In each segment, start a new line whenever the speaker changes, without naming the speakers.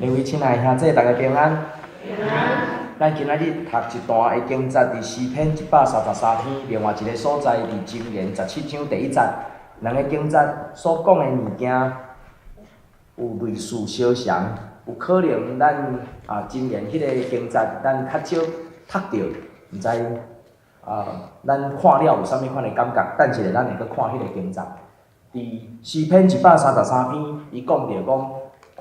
兩位親愛的兄姊，大家平安。
平安。
咱今仔日讀一段的經節，佇詩篇133篇，另外一个所在佇箴言17章第1節。兩个經節所講的物件有類似相像，有可能咱啊箴言彼个經節，咱較少讀著，毋知啊，咱看了有啥物款的感覺？等一下咱會閣看彼个經節。佇詩篇133篇，伊講著講，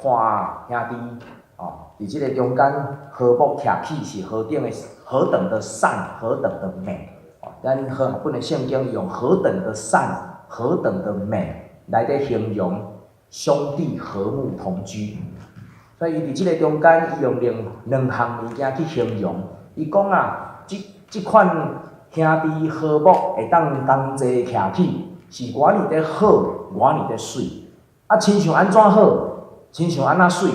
看啊，兄弟，哦，佇這个中間和睦徛起是何等的何等的善，何等的美。哦，咱和合本的聖經用何等的善，何等的美來咧形容兄弟和睦同居。所以伊佇這个中間，伊用兩項物件去形容。伊講啊，這款兄弟和睦會當同齊徛起，是偌爾的好，偌爾的媠。啊，親像按怎好，親像按怎媠，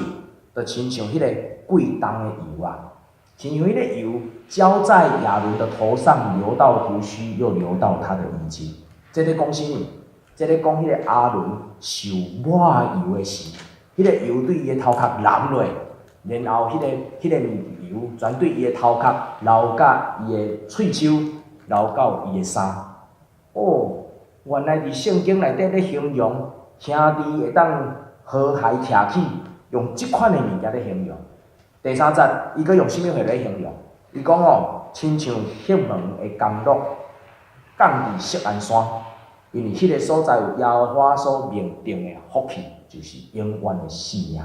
就親像彼个貴重的油啊，親像彼个油澆在亞倫的頭上，流到鬍鬚，又流到他的衣襟。這咧講啥物？這咧講彼个亞倫受抹油的時，彼个油對伊的頭殼淋落，然後彼个油全對伊的頭殼流甲伊的喙鬚，流到伊的衫。哦，原來佇聖經內底咧形容兄弟會當和諧徛起，用這款的物件咧形容。第三節，伊閣用啥物話來形容？伊講哦，親像黑門的甘露降佇錫安山，因為彼个所在有耶和華所命定的福氣，就是永遠的性命。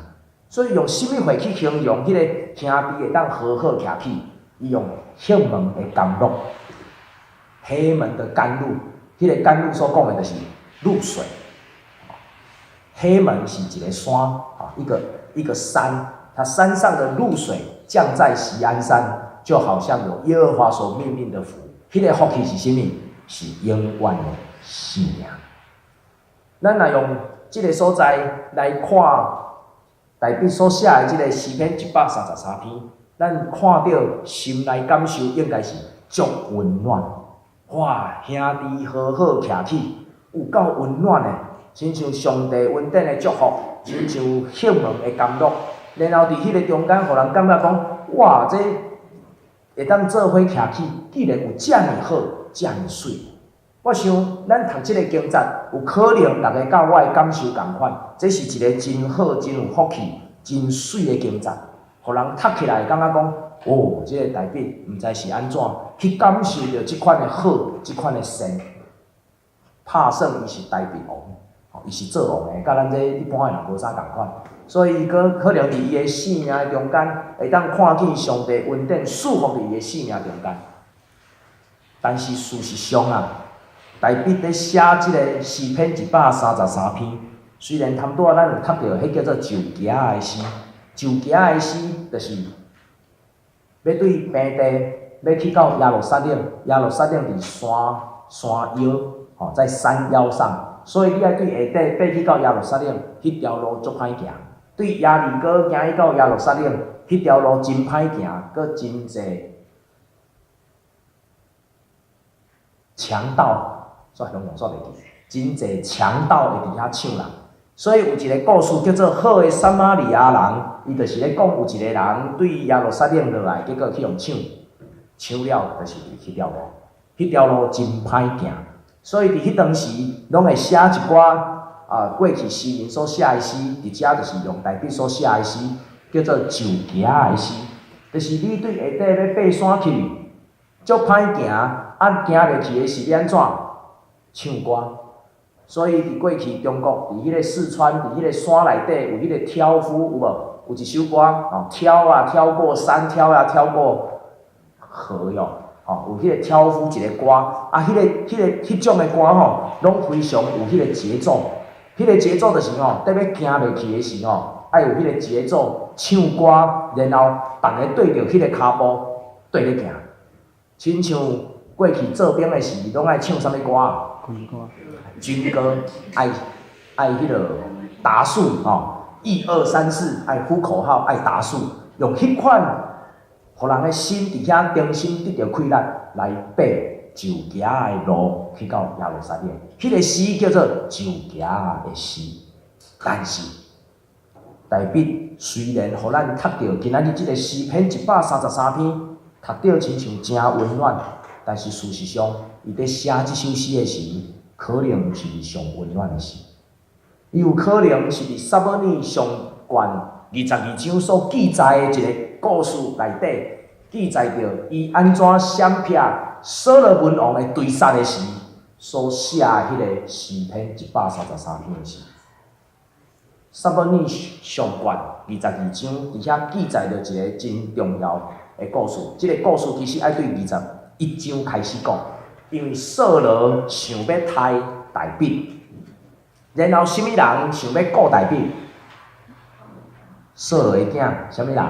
所以用啥物話去形容彼个兄弟會當和好徛起？伊用黑門的甘露，黑門的甘露，彼个甘露所講的就是露水。黑門是一个山，啊，一個山，它山上的露水降在錫安山，就好像有耶和華所命令的福。彼个福氣是啥物？是永遠的性命。咱若用這个所在來看，大衛所寫的這个詩篇133篇，咱看著心內感受應該是足溫暖。哇，兄弟和好徛起，有夠溫暖的，親像上帝恩典的祝福，親像黑門的甘露。然後佇彼个中間，予人感覺講，哇，這會當做伙徛起，既然有遮爾好，遮爾媠。我想，咱讀這个經節，有可能逐家佮我的感受仝款，這是一个真好、真有福氣、真媠的經節，予人讀起來會感覺講，哦，這个大衛毋知是按怎去感受著這款的好，這款的善。拍算伊是大衛王，吼，伊是做王的，佮咱這一般的人無啥仝款，所以伊閣可能佇伊的生命的中間，會當看見上帝恩典賜福佇伊的生命中間。但是事實上啊，大衛佇寫這个詩篇133篇，雖然頭拄仔咱有讀著，彼叫做石屐的詩，石屐的詩就是欲對平地欲去到耶路撒冷，耶路撒冷佇山山腰，吼，在山腰上，所以你愛對下底爬去到耶路撒冷，彼條路足歹行；對耶利哥行去到耶路撒冷，彼條路真歹行，閣真濟強盜。煞形容煞袂記，真濟強盜會佇遐搶人，所以有一个故事叫做《好的撒瑪利亞人》，伊就是咧講有一个人對耶路撒冷落來，結果去予搶，搶了就是佇彼條路，彼條路真歹行，所以佇彼當時攏會寫一寡啊過去詩人所寫的詩，佇遮就是用大衛所寫的詩，叫做石屐的詩，就是你對下底欲爬山去，足歹行，啊行袂去的是欲按怎？唱歌，所以佇過去中國，佇彼个四川，佇彼个山內底有彼个挑夫，有無？有一首歌，吼，挑啊挑過山，挑啊挑過河喲，吼，有彼个挑夫一个歌，啊，彼種的歌吼，攏非常有彼個節奏，彼个節奏就是吼，佇欲行袂去的時吼，愛有彼个節奏，唱歌，然後逐个對著彼个跤步對咧行，親像過去做兵的時，攏愛唱啥物歌？
軍歌，
軍歌，愛彼个打數吼，一二三四，愛呼口號，愛打數，用彼款，予人的心佇遐重新得著氣力來爬石屐的路去到耶路撒冷。彼个詩叫做石屐的詩，但是大衛雖然予咱讀著今仔日這个詩篇133篇，讀著親像誠溫暖，但是事實上，伊佇寫這首詩的時，可能毋是佇上溫暖的時。伊有可能是佇撒母耳上卷22章所記載的一个故事內底，記載著伊按怎閃避所羅門王的追殺的時，所寫的彼个詩篇一百三十三篇的詩。撒母耳上卷二十二章，佇遐記載著一个真重要的故事。這个故事其實愛對21章開始講，因為掃羅想欲刣大衛，然後啥物人想欲顧大衛？掃羅的囝，啥物人？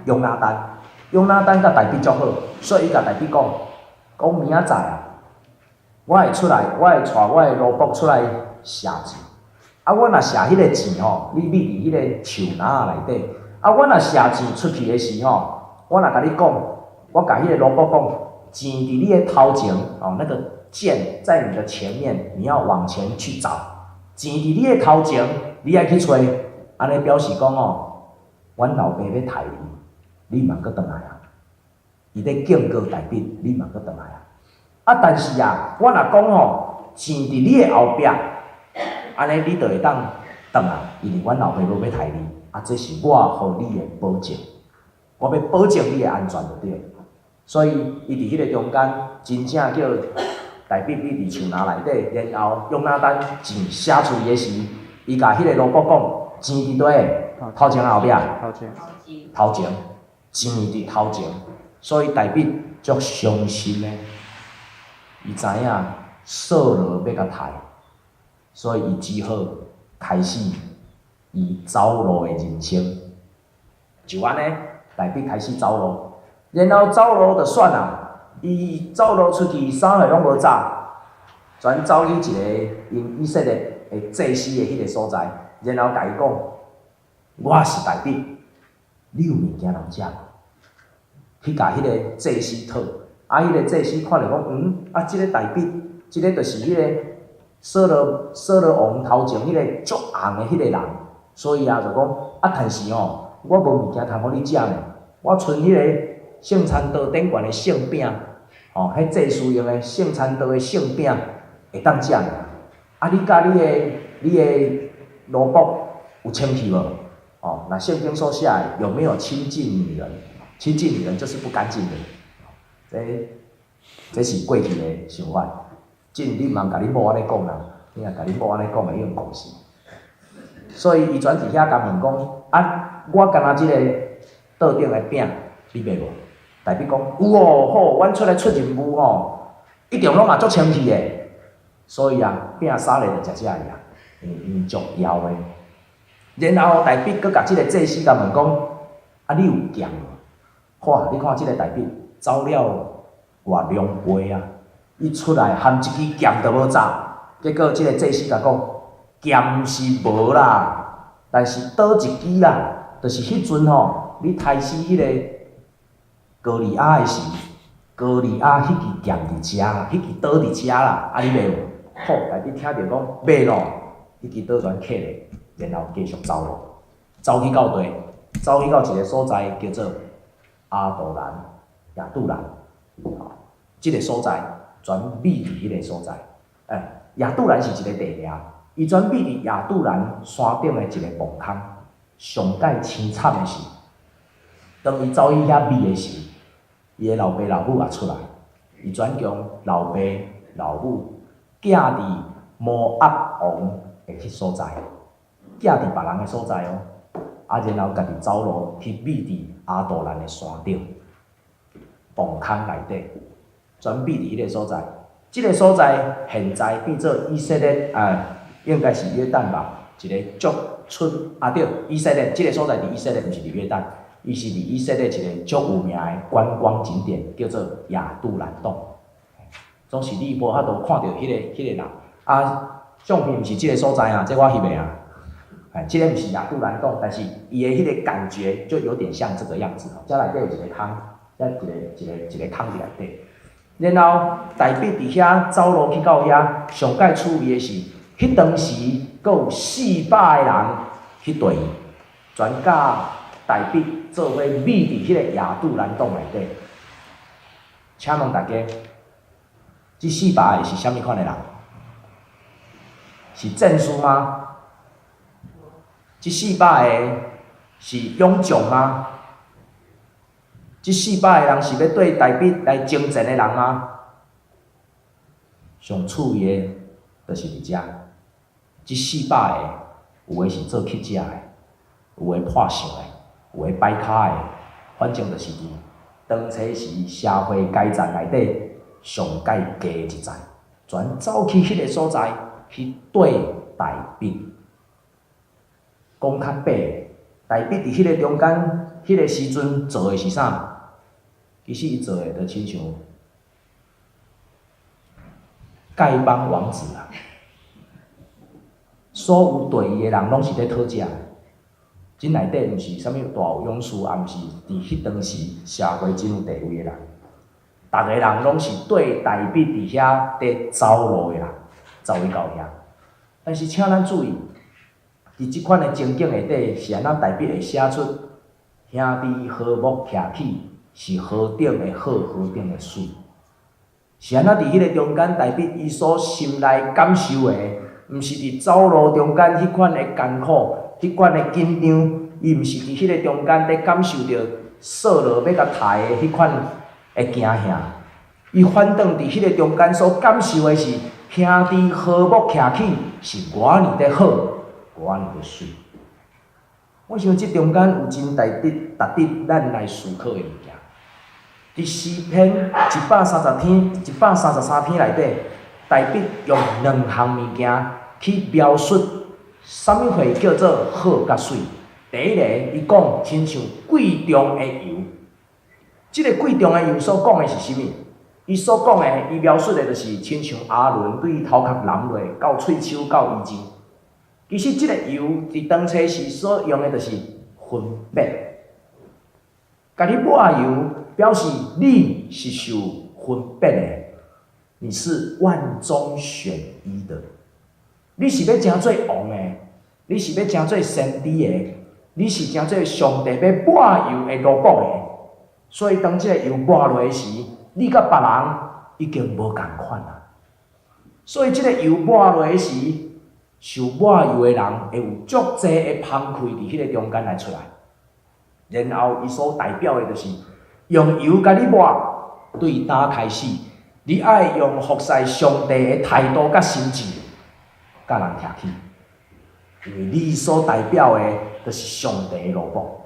約拿單。約拿單佮大衛足好，所以伊共大衛講，講明仔載啊，我會出來，我會帶我的奴僕出來射箭。啊，我若射彼个箭吼，你覕佇彼个樹林仔內底。啊，我若射箭出去的時吼，我若共你講，我共彼个奴僕講，箭佇你的頭前，哦，那個箭在你的前面，你要往前去找。箭佇你的頭前，你愛去揣。按呢表示講吼，阮老爸欲刣你，你嘛閣轉來啊。伊咧警告大衛，你嘛閣轉來啊。啊，但是啊，我若講吼，箭佇你的後壁，按呢你就會當轉來，因為阮老爸無欲刣你，啊，這是我予你的保證，我欲保證你的安全就對。所以，伊佇彼个中間，真正叫大衛覕佇樹林內底，然後約拿單箭射出去的時，伊共彼个奴僕講，箭佇佗位？頭前後壁？
頭前。
頭前，箭佇頭前，所以大衛足傷心的，伊知影掃羅欲共刣，所以伊只好開始伊走路的人生。就按呢，大衛開始走路，然後走路就算啦，伊走路出去啥貨攏無紮，轉走去一个𪜶以色列的祭司的彼个所在，然後共伊講：我是大衛，你有物件通食無？去共彼个祭司討，啊，彼个祭司看著講，啊，這个大衛，這个就是彼个掃羅王頭前彼个足紅的彼個人，所以啊，就講，啊，但是吼，我無物件通予你食呢，我賰彼個聖餐桌頂懸的聖餅，吼，彼祭司用的聖餐桌的聖餅會當食爾。啊，你佮你的奴僕有清氣無？哦，若聖經所寫的有沒有親近女人？親近女人就是不乾淨的，這是過去的想法。真你毋通共恁某按呢講啦，你若共恁某按呢講，會用講死。所以伊轉佇遐共問講：啊，我干焦這个桌頂的餅，你欲無？大衛講有哦，好，阮出來出任務吼，一定攏嘛足清氣的。所以啊，餅三个就食這個啊，因為𪜶足枵的。然後大衛閣共這个祭司共問講：啊，你有劍無？哇！你看這个大衛走了偌狼狽啊！伊出來含一支劍都無紮，結果這个祭司共講：劍是無啦，但是佗一支啦，就是彼陣吼，你刣死彼个歌利亞的時，歌利亞彼支劍佇遮啦，彼支刀佇遮啦，啊你欲無？好，大衛聽著講欲咯，彼支刀全揢咧，然後繼續走路，走去到佗？走去到一个所在叫做亞杜蘭，亞杜蘭，這个所在專覕佇彼个所在。欸，亞杜蘭是一个地名，伊專覕佇亞杜蘭山頂的一个墓空。上蓋凄慘的是，當伊走去遐覕的時，伊的老爸老母也出來，伊轉將老爸老母寄佇摩押王的彼所在，寄佇別人的所在哦。啊，然後家己走路去覕佇亞杜蘭的山頂，墓空內底，專覕佇彼个所在。這个所在現在變做以色列啊，應該是約旦吧，一个足出啊對，以色列這个所在佇以色列，毋是佇約旦，伊是佇以色列一个足有名的觀光景點，叫做亞杜蘭洞。總是你無法度看著彼个人啊，相片毋是這个所在啊，這我翕的啊。哎，這个毋是亞杜蘭洞，但是伊的彼个感覺就有點像這個樣子。這內底有一个空，這一個空佇內底。然後大衛佇遐走路去到遐，上蓋趣味的是，彼當時閣有400個人去綴伊。全佮大衛做伙覕佇彼个亞杜蘭洞內底。請問大家，這四百个是啥物款的人？是戰士嗎？這四百个是勇將嗎？這四百个人是欲對大衛來征戰的人嗎？上趣味的，就是佇遮，這四百个有的是做乞食的，有的破相的，有的擺跤的，反正就是佇當初時社會階層內底上蓋低一層，全走去彼个所在去綴大衛。講較白，大衛佇彼个中間，彼个時陣做的是啥？其實伊做的就親像丐幫王子啊！所有綴伊的人攏是咧討食，這內底毋是啥物大有勇士，也毋是佇彼當時社會真有地位的人。逐个人攏是綴大衛佇遐佇走路的人，走去到遐。但是請咱注意，佇這款的情景下底，是按怎大衛會寫出兄弟和睦徛起是何等的好，何等的媠。是按怎佇彼个中間，大衛伊所心內感受的，毋是佇走路中間彼款的艱苦、彼款的緊張，伊毋是佇彼个中間佇感受著掃羅欲共刣的彼款的驚嚇。伊反轉佇彼个中間所感受的是兄弟和睦徛起是偌爾的好，偌爾的媠。我想這中間有真大值得咱來思考的物件。佇詩篇130篇、133篇內底，大衛用兩項物件去描述啥物貨叫做好佮媠。第一個，伊講親像貴重的油。這个貴重的油所講的是啥物？伊所講的，伊描述的就是親像亞倫對頭殼淋落，到喙鬚到衣襟。其實這個油佇當初時所用的就是分別。共你抹油，表示你是受分別的，你是萬中選一的。你是欲成做王的，你是欲成做先知的，你是成做上帝欲抹油的奴僕的。所以當這个油抹落時，你佮別人已經無仝款啊。所以這個油抹落時，受抹油的人會有足濟的芳氣佇彼个中間來出來。然後伊所代表的就是用油共你抹，對今開始，你愛用服侍上帝的態度佮心志，佮人徛起，因為你所代表的，就是上帝的奴僕。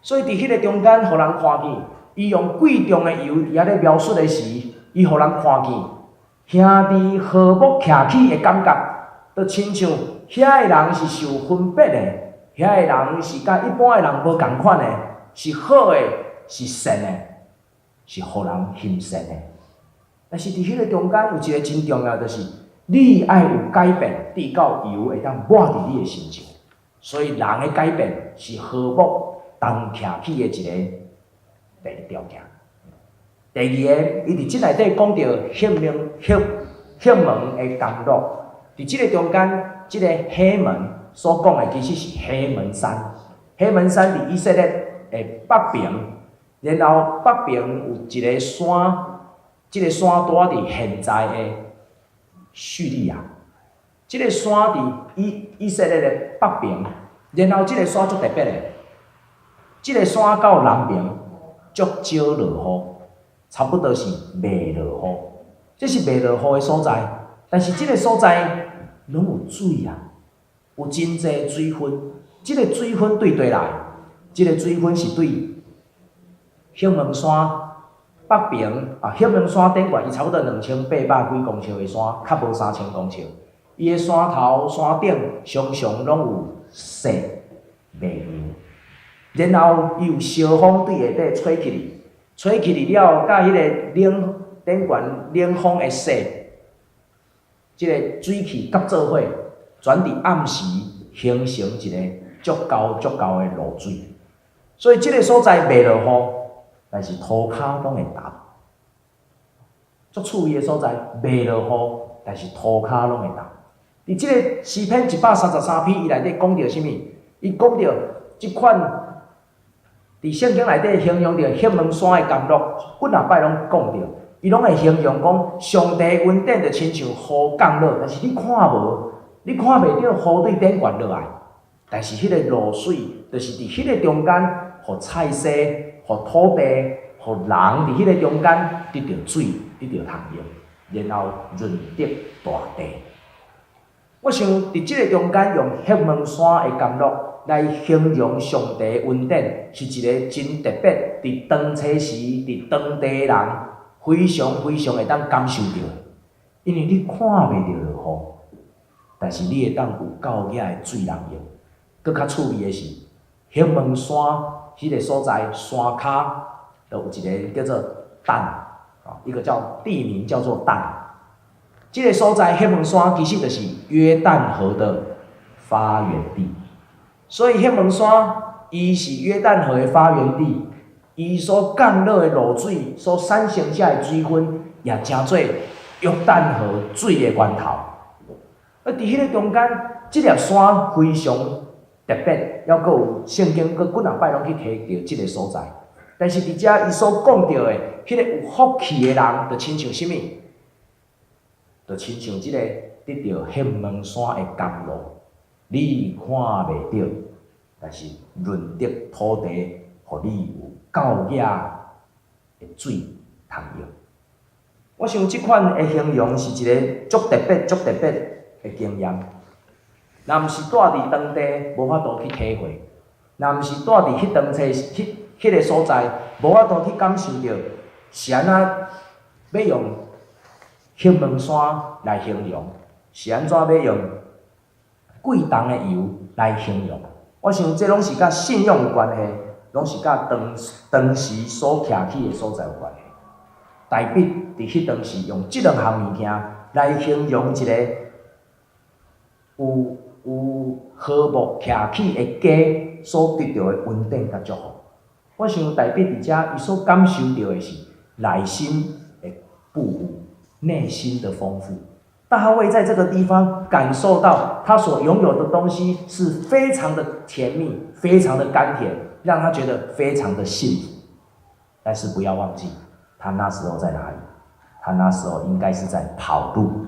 所以佇彼个中間，予人看見，伊用貴重的油佇遐咧描述的時，伊予人看見兄弟和睦徛起的感覺，就親像遐个人是受分別的，遐个人是佮一般的人無仝款的，是好的，是善的，是予人欣羨的。但是佇彼个中間有一个真重要，就是你愛有改變，直到油會當抹佇你的身上。所以人的改變是和睦同徛起的一个第一條件。第二个，伊佇這內底講著黑門的江樂，佇這個中間，這个黑門所講的其實是黑門山。黑門山佇以色列的北邊，然後北邊有一个山，這个山拄仔佇現在的敘利亞。這个山佇以色列的北邊，然後這个山足特別的，這个山到南邊足少落雨，差不多是袂落雨。這是袂落雨的所在，但是這个所在攏有水啊，有真濟水分。這个水分對佗來？這个水分是對黑門山北邊啊，黑門山頂懸伊差不多2800幾公尺的山，較無3000公尺。伊的山頭、山頂常常攏有雪袂融，然後伊有燒風對下底吹起去，吹起去了，佮彼个冷頂懸冷風的雪，這個水汽夾做伙，全佇暗時形成一个足厚足厚的露水。所以這个所在袂落雨，但是塗跤攏會澹。足趣味的所在，袂落雨，但是塗跤攏會澹。佇這个詩篇133篇，伊內底講著啥物？伊講著這款佇聖經內底形容著赫門山的甘露，幾若擺攏講著，伊攏會形容講上帝恩典就親像雨降落，但是你看無，你看袂著雨對頂懸落來，但是彼个露水就是佇彼个中間，予菜蔬、予土地、予人佇彼个中間得著水，得著通用，然後潤澤大地。我想佇這个中間用赫門山的甘露來形容上帝恩典，是一个真特別。佇當初時，佇當地人非常非常會當感受著，因為你看袂著落雨，但是你會當有夠額的水通用。閣較趣味的是，赫門山彼个所在山跤，就有一个叫做但，一个叫地名叫做但。這个所在赫門山其實就是約旦河的發源地，所以赫門山伊是約旦河的發源地，伊所降落的露水所產生這的水分，也成做約旦河水的源頭。啊，佇彼个中間，這粒山非常特別，猶閣有聖經閣幾若擺攏去提著這个所在。但是佇遮伊所講著的，彼个有福氣的人，就親像啥物？就親像這个得著赫門山的甘露，你看袂著，但是潤澤土地，予你有夠額的水通用。我想這款的形容是一个足特別、足特別的經驗。若毋是蹛佇當地，無法度去體會；若毋是蹛佇彼當初彼彼个所在，無法度去感受著是按怎欲用赫門山來形容，是按怎欲用貴重的油來形容。我想這攏是佮信仰有關係，攏是佮當當時所徛起的所在有關係。大衛佇彼當時用這兩項物件來形容一個有有和睦徛起的家所得著的恩典佮祝福。我想大衛佇遮伊所感受著的是內心的富有，內心的豐富。大衛在這個地方感受到他所擁有的東西是非常的甜蜜，非常的甘甜，讓他覺得非常的幸福。但是不要忘記，他那時候在哪裡？他那時候應該是在跑路，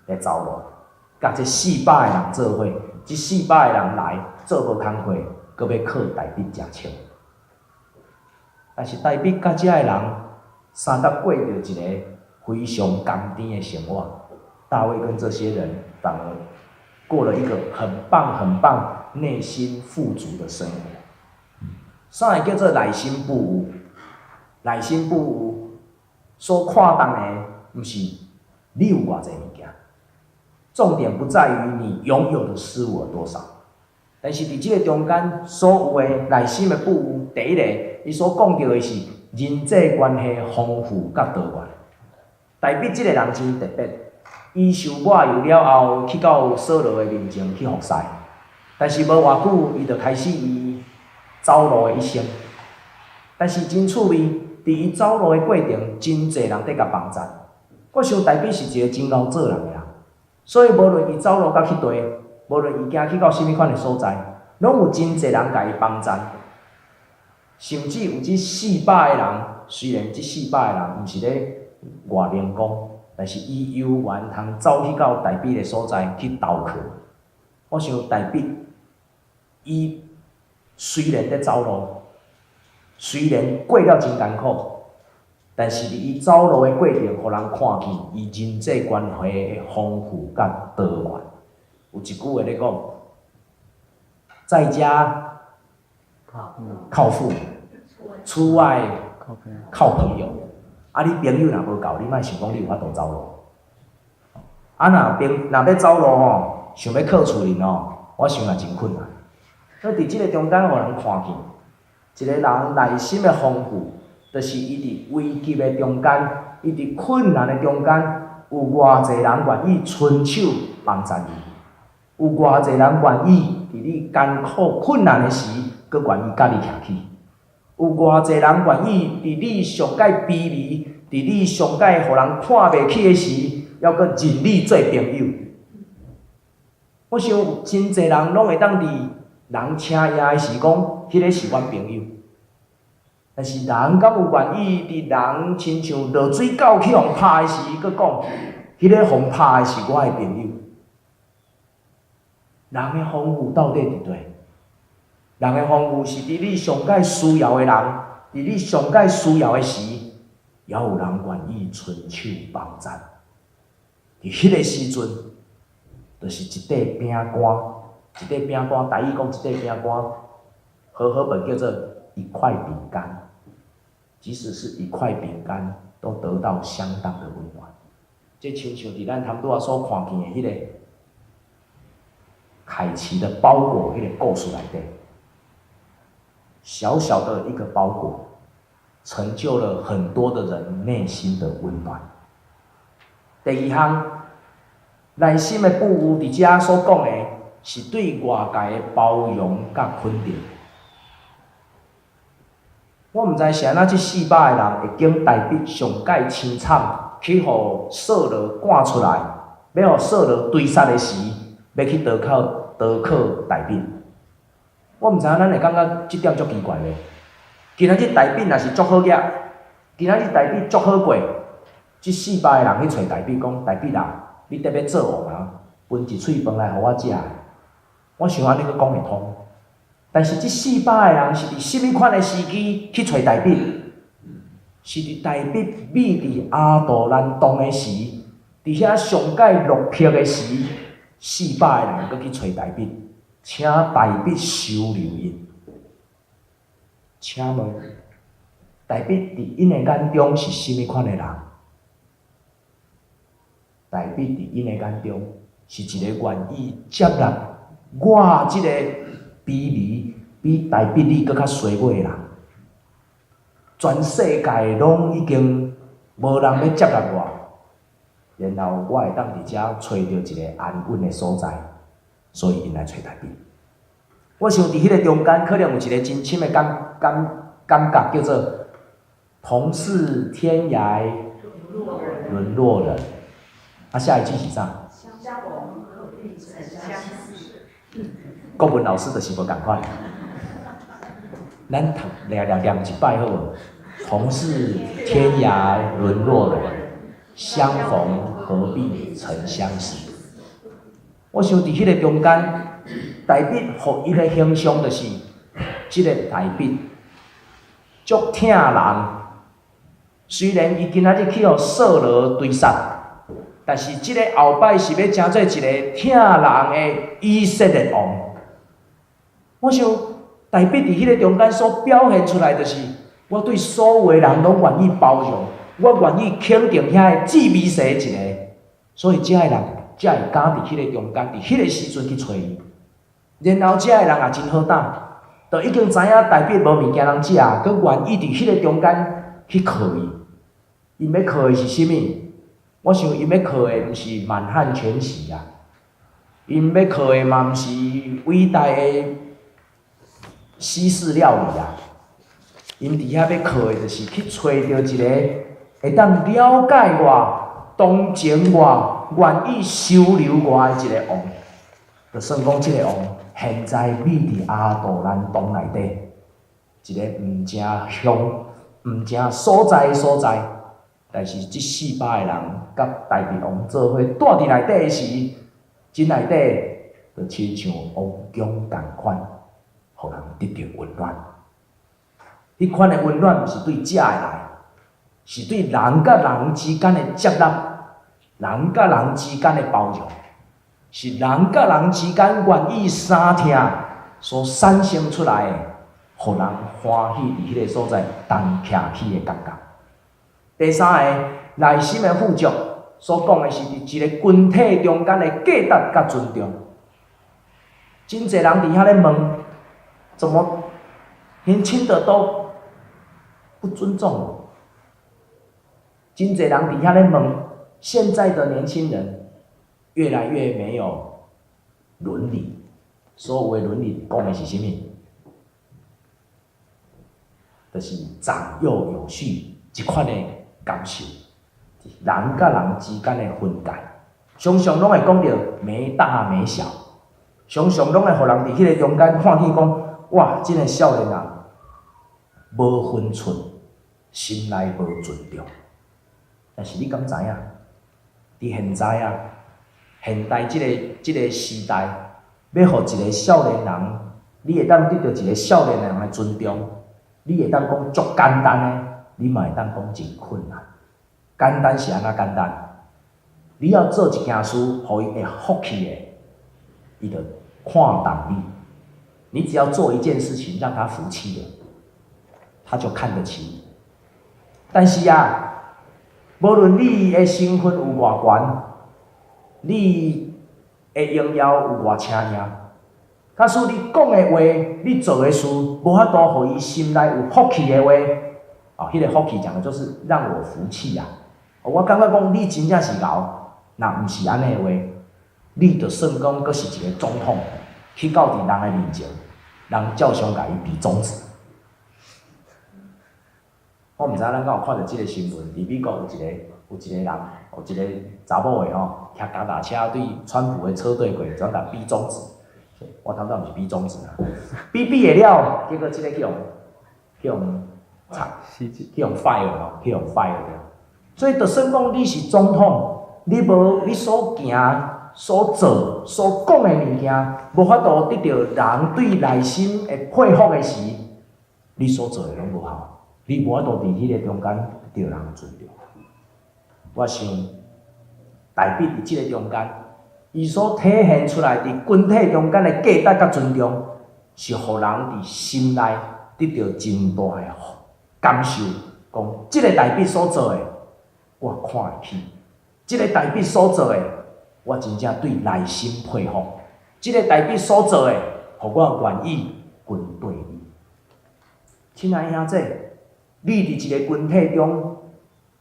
咧走路，佮這四百个人做伙，這四百个人來做無工課，閣欲靠大衛食穿。但是大衛佮遮的人相佮過著一个非常甘甜的生活。大衛跟這些人反而過了一個很棒、很棒、內心富足的生活。啥會叫做內心富有？內心富有所看重的，毋是你有偌濟物件，重點不在於你擁有的事物有多少，但是佇這個中間，所有的內心的富有，第一個，伊所講著的是人際關係豐富佮多元。大衛這個人真特別，伊受抹油了後，去到掃羅的面前去服侍，但是無偌久，伊就開始伊走路的一生。但是真趣味，佇伊走路的過程，真濟人佇共幫贊。我想大衛是一個真𠢕做人的人，所以無論伊走路到去佗，無論伊行去到啥物款的所在，攏有真濟人共伊幫贊。甚至有這四百个人，雖然這四百个人毋是咧外靈光，但是伊猶原通走去到大衛的所在去投靠。我想大衛，伊雖然佇走路，雖然過了真艱苦，但是佇伊走路的過程，予人看見伊人際關係的豐富佮多元。有一句話咧講，在家靠父母，出外靠朋友。啊，你朋友若無夠，你莫想講你有法度走路。啊，若朋若欲走路吼，想欲靠厝人吼，我想也真困難。所以佇這個中間，予人看見一個人內心的豐富，就是伊佇危急的中間，伊佇困難的中間，有偌濟人願意伸手幫贊伊，有偌濟人願意佇你艱苦困難的時，閣願意佮你徛起。有偌濟人願意佇你上蓋卑微，佇你上蓋予人看袂起的時，猶閣認你做朋友。我想真濟人攏會當佇人請伊的是講，彼个是阮朋友。但是人敢有願意佇人親像落水狗去予拍的時，閣講，彼个予拍的是我的朋友？人的豐富到底佇佗？人的豐富是佇你上蓋需要的人，佇你上蓋需要的時，猶有人願意伸手幫贊。佇彼个時陣，就是一塊餅乾，一塊餅乾，台語講一塊餅乾，和合本叫做一塊餅乾。即使是一塊餅乾，都得到相當的溫暖。這親像佇咱頭拄仔所看見的彼個凱琪的包裹，彼个故事內底，小小的一個包裹，成就了很多的人內心的溫暖。第二項，內心的富有，佇遮所講的是對外界的包容佮肯定。我毋知是按怎，這400个人會經大衛上蓋凄慘，去予掃羅趕出來，欲予掃羅追殺的時，欲去投靠投靠大衛。我毋知影咱會感覺這點足奇怪袂？今仔日大衛若是足好額，今仔日大衛足好過，這400个人去揣大衛講：大衛啊，你得欲做王啊，分一喙飯來予我食。我想按呢閣講會通。但是這四百个人是佇啥物款的時機去揣大衛？是佇大衛覕佇亞杜蘭洞的時，佇遐上蓋落魄的時，四百個人閣去揣大衛，請大衛收留𪜶。請問，大衛佇𪜶的眼中是啥物款的人？大衛佇𪜶的眼中是一个願意接納我這個卑微比大衛你閣較衰尾的人。全世界攏已經無人欲接納我，然後我會當佇遮揣著一个安穩的所在，所以𪜶來揣大衛。我想佇彼个中間，可能有一个真深的感覺，叫做同是天涯淪落人。啊，下一句是啥？
相逢何必曾相識。
國文老師就是無仝款。咱讀掠掠念一擺好無？同是天涯淪落人，相逢何必曾相識。我想佇彼个中間，大衛予伊的形象就是，這个大衛足疼人。雖然伊今仔日去予掃羅追殺，但是這个後擺是欲成做一个疼人的以色列王。我想，大衛佇彼个中間所表現出來，就是我對所有的人攏願意包容，我願意肯定遐个至微細的一个，所以遮个人才會敢佇彼个中間，佇彼个時陣去揣伊。然後遮个人也真好膽，就已經知影大衛無物件通食，閣願意佇彼个中間去靠伊。𪜶欲靠的是啥物？我想𪜶欲靠的毋是滿漢全席啊，𪜶欲靠的嘛毋是偉大的西式料理啊。𪜶佇遐欲靠的，就是去揣著一個會當了解我、同情我、願意收留我的一个王。就算講這个王現在覕佇亞杜蘭洞內底，一个毋正鄉、毋正所在的所在，但是這四百个人佮大衛王做伙蹛佇內底的時，這內底就親像王宮仝款，予人得著溫暖。彼款的溫暖毋是對食的來，是對人佮人之間的接納，人佮人之間的包容，是人佮人之間願意相疼所產生出來的，予人歡喜佇彼个所在同徛起的感覺。第三个，內心的富足，所講的是佇一个群體中間的價值佮尊重。真濟人佇遐咧問，怎麼年輕的都不尊重我？真濟人佇遐咧問，現在的年輕人越來越沒有倫理。所謂倫理，講的是啥物？就是長幼有序這款的感受，人佮人之間的分界，常常攏會講著沒大沒小。常常攏會予人佇彼个中間看見講，哇，這个少年人無分寸，心內無尊重。但是你敢知影？佇現在啊，現代這个時代，欲予一个少年人，你會當得著一个少年人的尊重，你會當講足簡單的，你嘛會當講真困難。簡單是按怎簡單？你要做一件事，予伊會服氣的，伊就看重你。你只要做一件事情，讓他服氣的，他就看得起你。但是啊，無論你的身份有偌懸，你的榮耀有偌請名，假使你講的話，你做的事，無法度予伊心內有服氣的話，哦，彼个服氣講的就是讓我服氣啊！我感覺講你真正是𠢕，若毋是按呢的話，你就算講閣是一个總統，去到佇人的面前，人照常共伊比中指。我毋知影咱敢有看著這个新聞，佇美國有一個人，有一个查某的吼，騎腳踏車對川普的車隊過，專共比中指。我頭拄毋是比中指啊，比比會了，結果這个去予插，去予 fire 吼，去予 fire 掉。所以就算講你是總統，你無你所行、所做、所講的物件，無法度得著人對內心會佩服的時，你所做的攏無效，你無法度佇彼个中間得著人尊重。我想，大衛佇這个中間，伊所體現出來佇群體中間的價值佮尊重，是予人佇心內得著真大的感受，講這个大衛所做的，我看會起；這个大衛所做的，我真正對內心佩服；這个大衛所做的，予我願意跟綴伊。親愛兄弟，你佇一个群體中，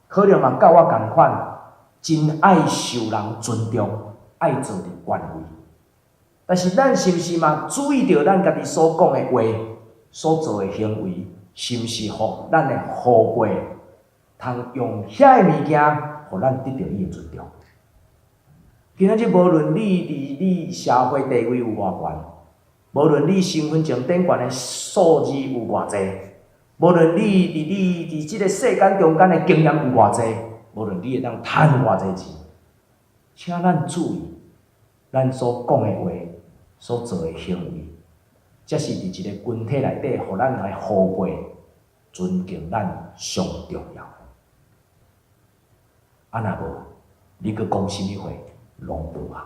可能嘛佮我仝款，真愛受人尊重，愛坐佇懸位。但是咱是毋是嘛注意著咱家己所講的話、所做的行為，是毋是予咱的後輩通用遐个物件，予咱得著伊的尊重？今仔日無論你佇你社會地位有偌懸，無論你身份證頂懸的數字有偌濟，無論你佇你佇這个世間中間的經驗有偌濟，無論你會當趁偌濟錢，請咱注意，咱所講的話、所做的行為，才是佇一个群體內底，予咱的後輩尊敬咱上重要的。啊，若無，你閣講啥物話，攏無效。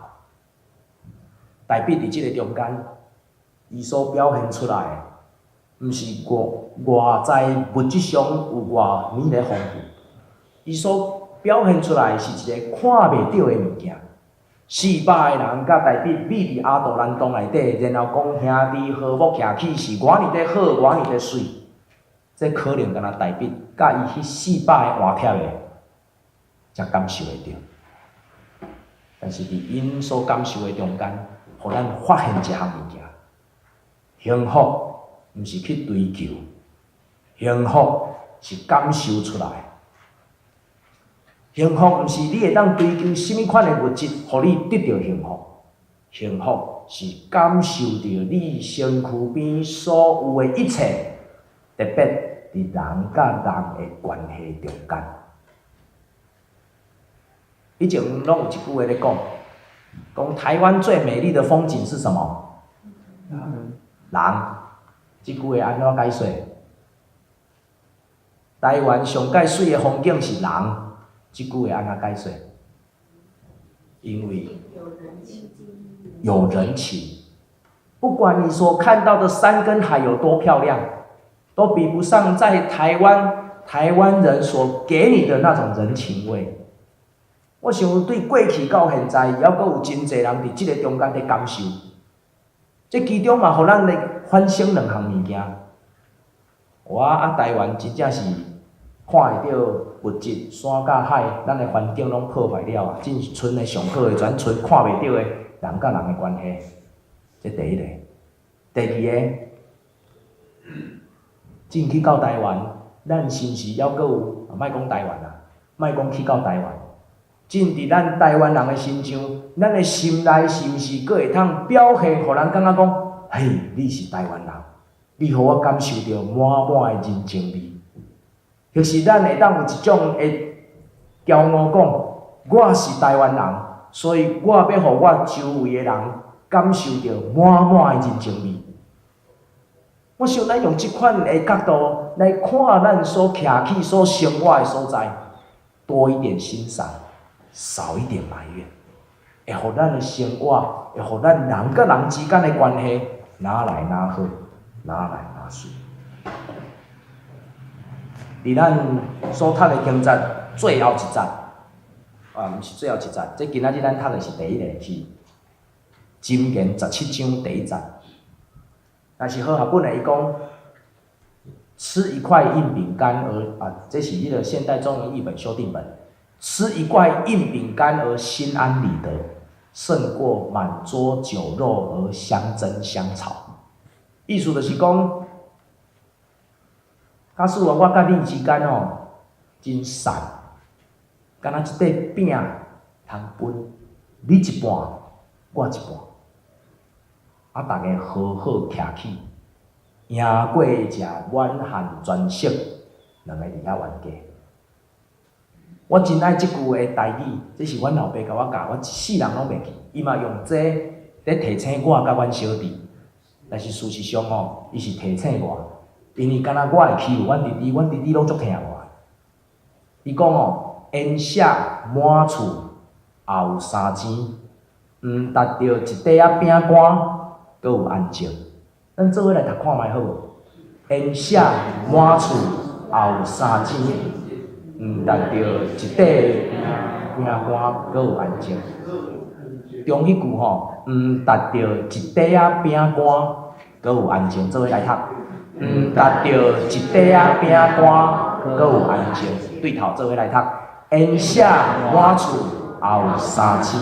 大衛佇這个中間，伊所表現出來的，毋是外在物質上有偌爾的豐富，伊所表現出來是一个看袂著的物件。400个人佮大衛覕佇亞杜蘭洞內底，然後講兄弟和睦徛起是偌爾的好，偌爾的媠。這可能敢若大衛佮伊彼400个換帖的，才感受會著。但是佇𪜶所感受的中間，予咱發現一項物件：幸福毋是去追求，幸福是感受出來。幸福毋是你會當追求啥物款的物質，予你得著幸福。幸福是感受著你身軀邊所有的一切，特別佇人佮人的關係中間。以前攏有一句話咧講，講台灣最美麗的風景是什麼？人。這句話按怎解說？台灣上蓋媠的風景是人。這句話按怎解說？因為有人情，不管你所看到的山跟海有多漂亮，都比不上在台灣台灣人所給你的那種人情味。我想對過去到現在，猶閣有真濟人佇這个中間佇感受。這其中嘛，予咱來反省兩項物件。哇啊，台灣真正是看會著物質山佮海，咱的環境攏破壞了啊！真是賰的上好的，全賰看袂著的人佮人的關係。這第一个，第二个，進去到台灣，咱是毋是猶閣有？莫講台灣啦，莫講去到台灣，進佇咱台灣人的身上，咱的心內是毋是閣會通表現，予人感覺講，嘿，你是台灣人，你予我感受著滿滿的人情味。或是咱會當有一種的驕傲講，我是台灣人，所以我欲予我周圍的人感受著滿滿的人情味。我想咱用這款的角度來看咱所徛起、所生活的所在，多一點欣賞，少一點埋怨，會予咱的生活，會予咱人佮人之間的關係，愈來愈好，愈來愈順。佇咱所讀的經節最後一節，啊，毋是最後一節，這今仔日咱讀的是第一個，是箴言十七章第一節。但是和合本的伊講，吃一塊硬餅乾而啊，這是彼個現代中文譯本修訂本。吃一塊硬餅乾而心安理得，勝過滿桌酒肉而相爭相吵。意思就是講，假使我佮你之間吼真散，敢若一塊餅通分，你一半，我一半，啊，逐家和好徛起，贏過食滿漢全席，兩個佇遐冤家。我真愛這句的台語，這是阮老爸共我教，我一世人攏袂記。伊嘛用這咧提醒我佮阮小弟，但是事實上吼，伊是提醒我，因為敢若我會欺負阮弟弟，阮弟弟攏足疼我。伊講吼，煙舍滿厝也有三錢，毋值著一塊仔餅乾，閣有安靜。咱做伙來讀看覓好無？煙舍滿厝也有三錢，毋值著一塊餅乾，閣有安靜。中彼句吼，毋值著一塊仔餅乾，閣有安靜。做伙來讀，毋值著一塊仔餅乾，閣有安靜。對頭做伙來讀，煙舍滿厝也有三錢，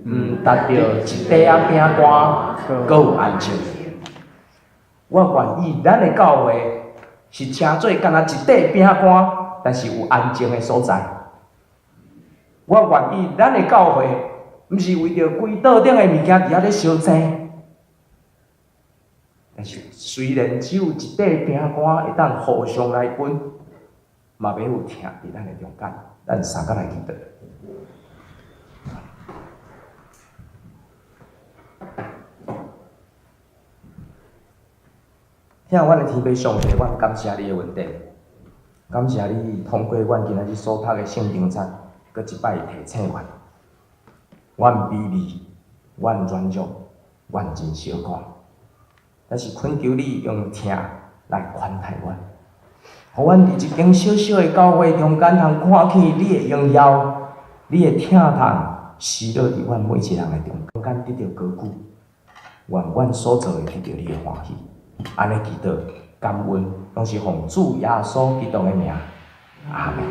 毋值著一塊仔餅乾，閣有安靜。我願意，咱的教會是稱做敢若一塊餅乾，但是有安靜的所在。我願意，咱的教會毋是為著規桌頂的物件佇遐咧相爭，但是雖然只有一塊餅乾會當互相來分，嘛欲有疼佇咱的中間。咱三個來祈禱。疼阮的天父上帝，阮感謝你的恩典，感謝你通過阮今仔日所讀的聖經節，閣一擺提醒阮，阮卑微，阮軟弱，阮真小可，但是懇求你用疼來寬待阮，予阮佇一間小小的教會中間，通看見你的榮耀，你的疼痛，施落佇阮每一个人的中間，得著高舉，願阮所做的得著你的歡喜。按呢祈禱感恩，攏是奉主耶穌基督的名，阿們。